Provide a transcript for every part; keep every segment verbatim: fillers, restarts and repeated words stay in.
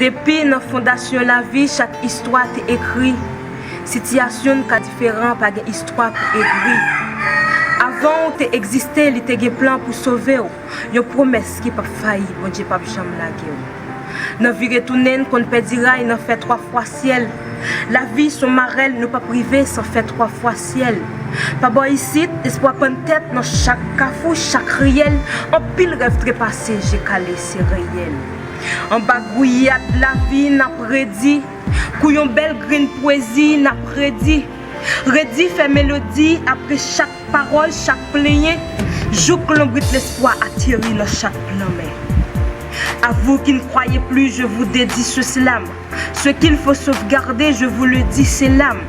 Depi nan fondasyon lavi, chak istwa te ekri. Sitiyasyon n ka diferan, pa gen istwa pou egri. Avan w te egziste, li te gen plan pou sove w. Yon pwomès ki p ap fayi, Bondye p ap janm lage w. Nan vire tounen, n konn pèdi ray, nan fè twa fwa syèl. Lavi s on marèl, nou p ap rive san fè twa fwa syèl. Pa bò isit, espwa pann tèt nan chak kafou, chak riyèl. Anpil rèv trepase, je kale, se reyèl. Anba gouyad lavi, n ap redi. Kou yon bèl grenn pwezi, n ap redi. Redi fè melodi apre chak pawòl, chak plenyen, jouk lonbrit lespwa ateri nan chak plan men. À vous qui ne croyez plus, je vous dédie ce slam. Ce qu'il faut sauvegarder, je vous le dis, c'est l'âme.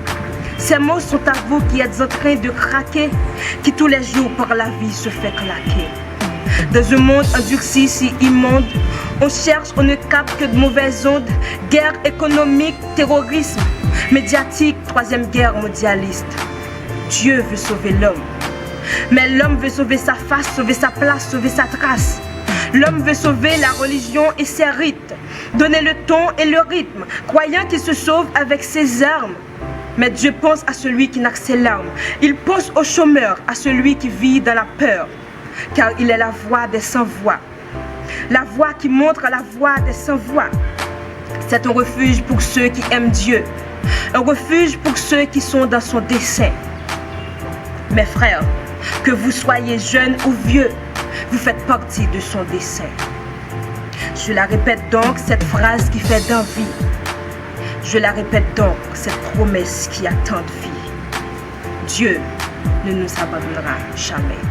Ces mots sont à vous qui êtes en train de craquer, qui tous les jours par la vie se fait claquer. Dans un monde endurci, si immonde, on cherche, on ne capte que de mauvaises ondes, guerre économique, terrorisme médiatique, troisième guerre mondialiste. Dieu veut sauver l'homme. Mais l'homme veut sauver sa face, sauver sa place, sauver sa trace. L'homme veut sauver la religion et ses rites, donner le ton et le rythme, croyant qu'il se sauve avec ses armes. Mais Dieu pense à celui qui n'a que ses larmes. Il pense au chômeur, à celui qui vit dans la peur, car il est la voix des sans voix. La voix qui montre la voie des sans voix. C'est un refuge pour ceux qui aiment Dieu, un refuge pour ceux qui sont dans son dessein. Mes frères, que vous soyez jeunes ou vieux, vous faites partie de son dessein. Je la répète donc, cette phrase qui fait d'envie. Je la répète donc, cette promesse qui a tant de vie. Dieu ne nous abandonnera jamais.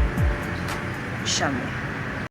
Jamais.